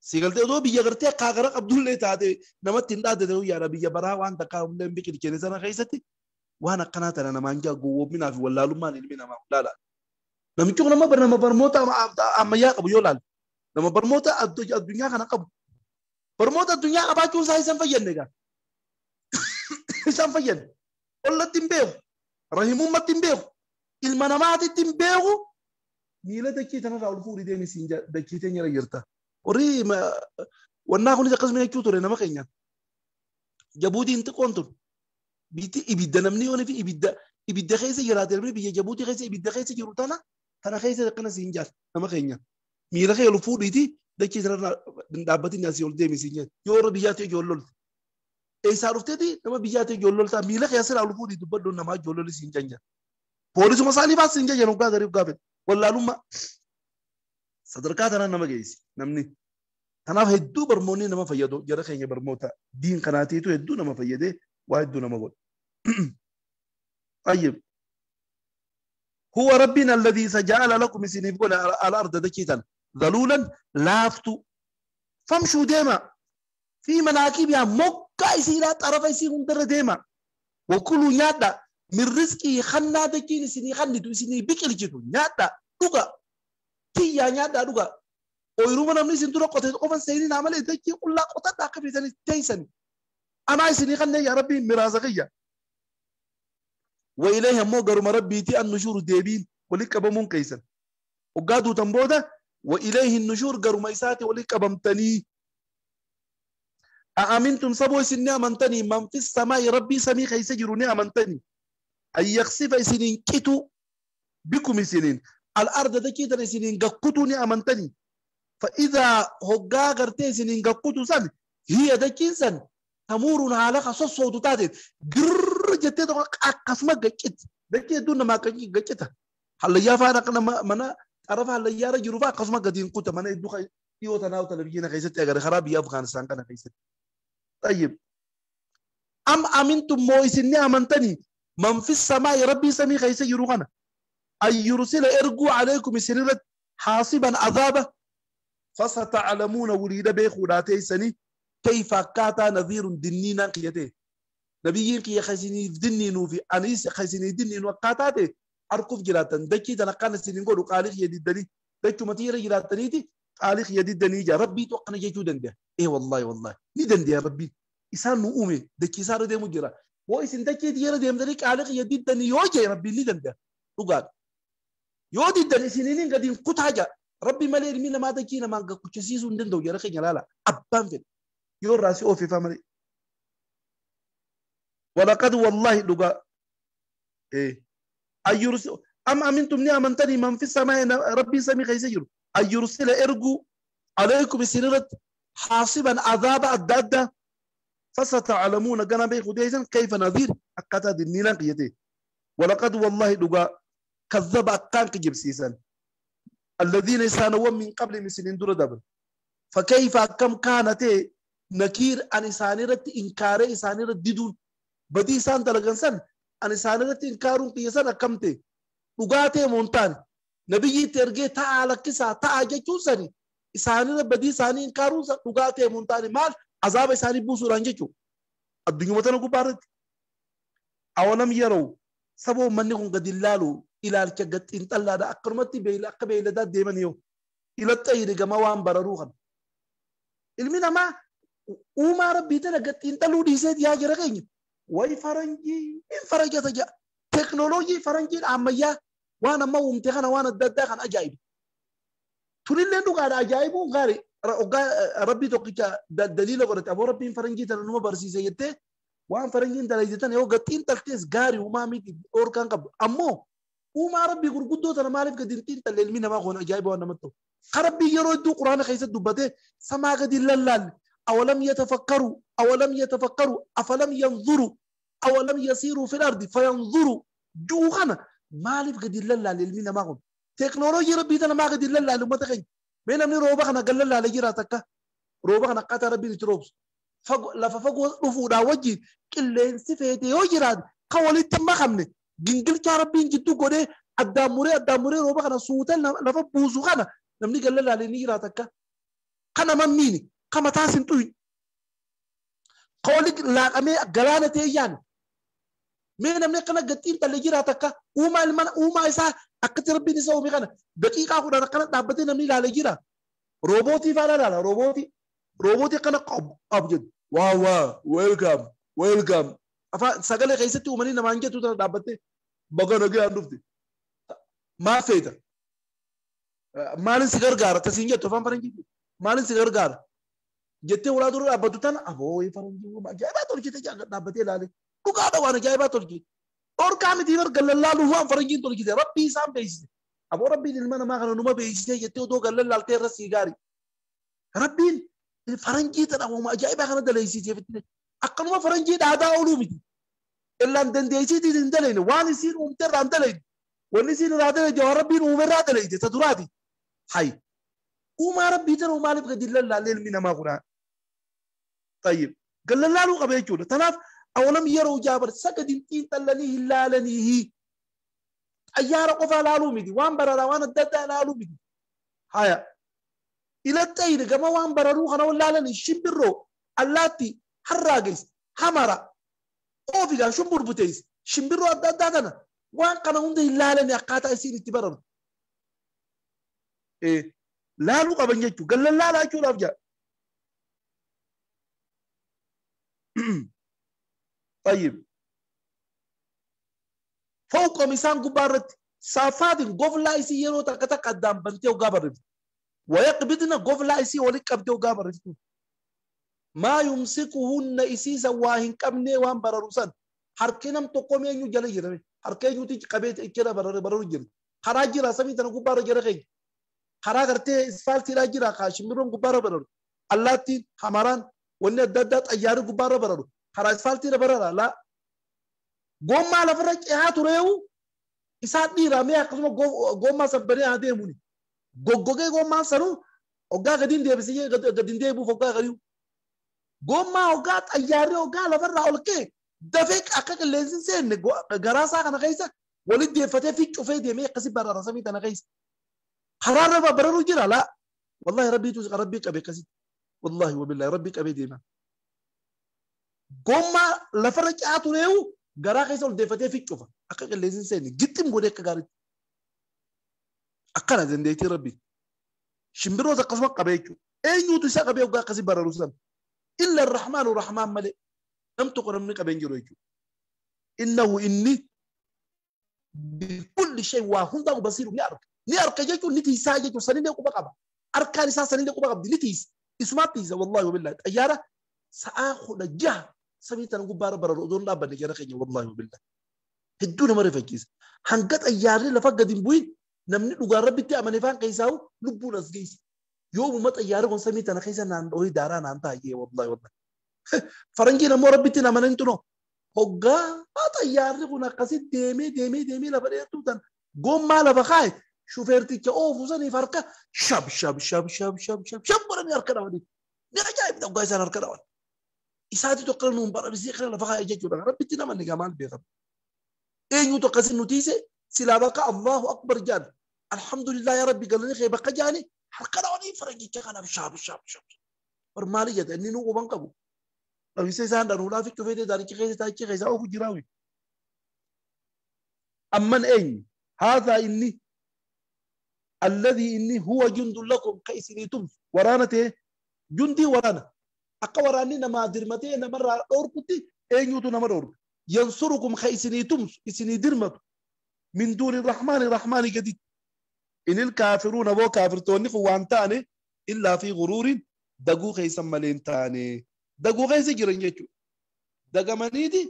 Si galtee odoo biyya gartee akka gara qabdullee taate namatti hin dhaaddate yaada biyya baraa waan takkaa humna hin biqilchine sana keessatti waan akkanaa tana namaan jaa gowwoomminaa fi wallaalummaan ilmi namaa laala. Namichi kun nama barnoota ammayyaa qabu yoo laalu nama barnoota addunyaa kana qabu. Barnoota addunyaa qabaachuun isaa isaan fayyadne egaa. Isaan fayyan. Ollatti hin beeku. Rahimummatti hin beeku. Ilma namaatitti hin beeku. Miila dachee tanarraa ol fuudhii deemi siin dachee teenya irra jirta. Warri wannaa kunis akkasuma jechuu ture nama keenyaan. Jabuutiin xiqqoon tun biitti ibidda namni yoonii fi ibidda keessa jiraate namni biyya Jabuutii keessa ibidda keessa jiru tana keessa akkana siin jaal nama keenyaan. Miila kee ol fuudhiiti dachee tanarraa dhaabbatiin asii ol deemi siin jaal. Yoo warra biyyaatti ijoollolte. Eessaa dhufteeti nama biyyaatti ijoolloltaa miila kee asirraa ol fuudhii dubbadhu namaa ijoollolli siin janja. Poolisuma isaanii baas siin jajan hoggaa gariif gaafate. Wallaalummaa sadarkaa tanaan nama geessi namni. Kanaaf hedduu barmoonni nama fayyadu jara keenya barmoota diin kanaatiitu hedduu nama fayyadee waa hedduu nama godha. طيب هو ربنا الذي سجعل لكم سنين الأرض دكيتا ذلولا لافتو فامشوا ديما في مناكبها مكة يسيرا طرف يسيرون در ديما وكلوا نيادا من رزقي خنا دكين سني خندو سني بكل جدو نيادا دوغا تيا نيادا دوغا ويروما نمني سندورا قطعت قفن سيرين عمل دكي قلا قطعت عقب سني تيسن أنا سني خنا يا ربي مرازقية وإليه مو قرم ربي تي النشور ديبين ولك بمون كيسن وقادو تنبودا وإليه النشور قرم إساتي ولك بمتني أأمنتم سبو سني أمنتني من في السماء ربي سمي خيس جروني أمنتني أن يخسف سنين كتو بكم سنين الأرض دكيتن سنين قكتوني أمنتني فإذا هقا غرتي سنين قكتو سن هي دكين سن تمور على خصوص صوت تاتي جر جتة أقسم جت دكي دون ما كني جتة هلا يا فارق أنا منا تعرف هلا يا رجل رفع قسم قدين كنت منا يدوخ يوتنا وتلفزيون خيست أجر خراب يا أفغانستان كان خيست. طيب أم أمنتم مويسني أمنتني من في السماء ربي سمي خيس يروغنا أن يرسل إرجو عليكم سنيرة حاصبا عذابه فستعلمون وليد بخولاتي سني كيف كاتا نذير دنينا قيته نبيين كي خزيني دنينو في أنيس خزيني دنينو قاتاتي أركف جلاتن دكي تنقل سنين قولوا قاليخ يدي دكتو متيرة جلاتنيتي قاليخ يدي دني جا ربي توقنا جيتو دنده إيه والله والله ندن يا ربي إنسان نؤمي دكي صار ديمو جرا وإسن دكي ديرا ديم ذلك قاليخ يدي دني يوجي ربي ندن ده وقال يودي دني سنين قديم قطعة ربي مالي مين ما دكينا ما كوتشيسو ندن دو جرا خينا لا أبان فين يور راسي أوفي فامري ولقد والله لقى إيه أيرسل أم أمنتم نعمتني من في السماء ربي سمي خيسجر أيرسل إرجو عليكم سنيرة حاصبا عذاب الدادة فستعلمون جنبي خديجا كيف نذير أكتا دنينا قيتي ولقد والله لقى كذب أكانك جبسيسا الذين يسانوا من قبل مسنين دور دبر فكيف كم كانت نكير أن إسانيرة إنكار إسانيرة ددون بدي سان دلغنسن أن إسانيرة إنكارون قيسان أكمته وقاته مونتان نبي ترجع تعالى كسا تعالى جوسني إسانيرة بدي ساني إنكارون وقاته مونتان مال عذاب إساني بوسوران جچو الدنيا متنا كبارت أولم يروا سبوا منهم قد اللالو إلى الكجت إن طلع ده أكرمتي بيلا قبيلة ده ديمن يو إلى الطير جماعة براروخن المنا ما وما ربي تنا قد إن طلعوا ديسيد يا جرقين واي فرنجي إن فرنجي تجا تكنولوجي فرنجي العمية وأنا ما ومتخنا وأنا دخن أجايب تقول لي إنه قاعد أجايب وغاري ربي توقيت دليل قرأت أبو ربي فرنجي تنا نما برسي سيته وأنا فرنجي تنا يو قد إن تلتس غاري وما ميت أوركان قبل أمو وما ربي قرقدو تنا مالف قد إن تلل مين ما خون أجايب وأنا متو خربي يرودو قرآن خيسة دبته سما قد اللال أولم يتفكروا أولم يتفكروا أفلم ينظروا أولم يسيروا في الأرض فينظروا جوخنا مالف قد اللال للمين ما خون تكنولوجي ربي تنا ما قد اللال لما تخين بين من روبا خنا قال لا لجراتك روبا خنا قطر ربي تروبس فق لففقوا رفودا وجي كلين سفيتي يجراد قولي تم خمني جنجل كربين جدو قده الداموري الداموري روبا خنا سوتل لفبوزو خنا نمني قال لا لنيراتك خنا مميني كما تاسن توي قولي لا أمي قلانة تيجان مين نمني خنا قتيل تلجراتك وما المن وما إسا أكثر ربي نسوي مخنا دقيقة خدا خنا دابتين نمني لا لجرا روبوتي فلا لا روبوتي روبوتي خنا قب أبجد واو واو ويلكم ويلكم Afaan sagalee keessatti uumanii namaan jettu tana dhaabbattee baga nagaan dhufte. Maal feeta? Maalin si gargaara? Tasiin jettu afaan faranjii. Maalin si gargaara? Jettee ulaa dura dhaabbattu tana aboo faranjii ajaa'ibaa tolchite dhaabbatee ilaale. Dhugaadha waan ajaa'ibaa tolchite. Dhorkaa miti bar gallallaaluu waan faranjiin tolchite rabbii isaan beeksise. Aboo rabbiin ilma namaa kana numa beeksisee jettee odoo gallallaaltee irra sii gaarii. Rabbiin faranjii tana uuma ajaa'ibaa kana daleessisee fittine. Akkanuma faranjii dhaadaa ooluu miti. Illaan dandeessiitiin hin dalayne waan isiin uumte irraa hin dalayne. Wanni isiin irraa dalayne waan rabbiin uume irraa dalayne ta duraati. Hay. Uumaa rabbii tana maaliif gadi lallaalee ilmi namaa kunaa? Tayyib. Gallallaaluu qaba jechuudha. Tanaaf awalam yeroo jaabar sagadin xiinxallanii hin laalanii. Xayyaara qofaa laaluu miti. Waan bararaa waan adda addaa laaluu miti. Haya. Ila xayri gama waan bararuu kana laalanii shimbirroo allaatti harraagees hamara oofigaa shumburbutees shimbirroo adda addaa kana waan kana hunda hin laalanii akkaataa isiin itti bararu. Laaluu qaban jechuudha. Gallallaalaa jechuudhaaf jaa. طيب فوقهم إنسان قبارت صافات قفلا إسي يرو تكتا قدام بنتي وقابرت ويقبضنا قفلا إسي ولك أبدي وقابرت ما يمسكهن إسي سواهن كمني وان برروسان حركينم تقوم ينيو جلي جرمي حركين يوتي قبيت إكرا برر برر جري خراجي راسمي تنا قبارة جرخي خرا کرتے اسفالتي لا جرا خاشمرون قبارة برر اللاتي حمران وني الدادات أيار قبارة برر خرا اسفالتي برر لا gommaa lafarra cehaa tureewu isaan dhiiramee akkasuma gommaa sabbanee haa deemuni. Goggogee gommaan sanuu hoggaa gadiin deebisee gadiin deebi'uuf hoggaa gadiin. Gommaa hoggaa xayyaarri hoggaa lafarraa ol ka'e dafee akka qilleensi hin seenne garaa isaa kana keessa walitti deeffatee fi cufee deemee akkasii barara samii tana keessa. Karaarra bararuu jira laa. Wallahi rabbiitu rabbii qabe akkasii. Wallahi wabillahi rabbii qabee deema. Gommaa lafarra cehaa tureewu garaa keessa ol deeffatee fi cufa akka qilleensi hin seenne gixxim godhee akka gaariitti. Akkana dandeettii rabbi. Shimbirroota akkasuma qabee jechuudha. Eenyuutu isa qabee hoggaa akkasii bararu sana. Illa rahmaanu rahmaan malee nam tokko namni qabee hin jiru jechuudha. Innahu inni bikulli shay waa hundaa basiiru ni arga. Ni arga jechuun ni tiisaa jechuun sanillee quba qaba. Harkaan isaa sanillee quba qabdi ni tiisa. Isumaatti tiisa wallahi wabillahi. Xayyaara sa'aa 16 samii tana gubbaarra bararu odoo hin dhaabbanne jara keenya wallahi wabillahi. Hedduu nama rifachiisa. Hanga xayyaarri lafa gadi hin bu'in namni dhugaan rabbitti amane faan keessaa'u lubbuun as geesse. Yoomuma xayyaarri kun samii tana keessa naan dhohee daaraa naan taa'ee wallahi wallahi. Faranjiin ammoo rabbitti hin amanin tunoo. Hoggaa xayyaarri kun akkasi deemee deemee deemee lafa dheertuu tan gommaa lafa kaa'e shufeerticha oofu saniif harka shab shab shab shab shab shab shab godhanii harka dhawanii. Ni ajaa'ibda hoggaa isaan harka dhawan. Isaati tokko nuun barabisee kana lafa kaa'e jechuudha. Rabbitti namanni gaa maal beekama. Eenyutu akkasii nu tiise silaa bakka Allahu akbar jaan. Alhamdulillah yaa Rabbi galanii kee bakka jaani harka dhawanii faranjicha kanaaf shaab shaab shaab. Bar maali jedha inni nuu quban qabu. Dhawisee isaan dhanuudhaaf cufee daaricha keessa taa'icha keessa oofu jiraawi. Amman eenyu haadhaa inni alladhii inni huwa jundun lakum ka isinii tumsu waraana ta'e jundii waraana. Akka waraanni namaa dirmatee namarraa dhorkutti eenyutu nama dhorka. Yansurukum ka isinii tumsu isinii dirmatu min duuni rahmaani rahmaani gaditti. Inil kaafiruuna boo kaafirtoonni kun waan ta'ane illaa fi guruurin daguu keessan malee hin taane. Daguu keessa jiran jechuudha. Dagamaniiti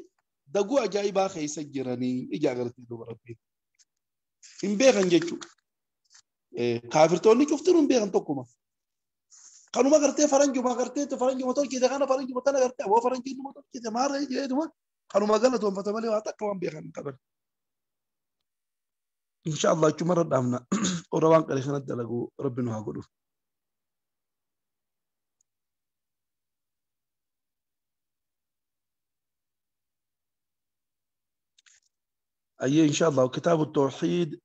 daguu ajaa'ibaa keessa jiranii ija agartee duuba rabbiin. Hin beekan jechuudha. Kaafirtoonni cuftinuu hin beekan tokkuma. Kanuma gartee faranjuma gartee faranjuma tolchite kana faranjuma tana gartee aboo faranjiin numa tolchite maarree jedhuma kanuma galatoonfata malee waa takka waan beekan hin qaban. Insha Allah achumarra dhaabna warra waan qalee kanatti dalagu rabbi nu haa godhu. أي إن شاء الله كتاب التوحيد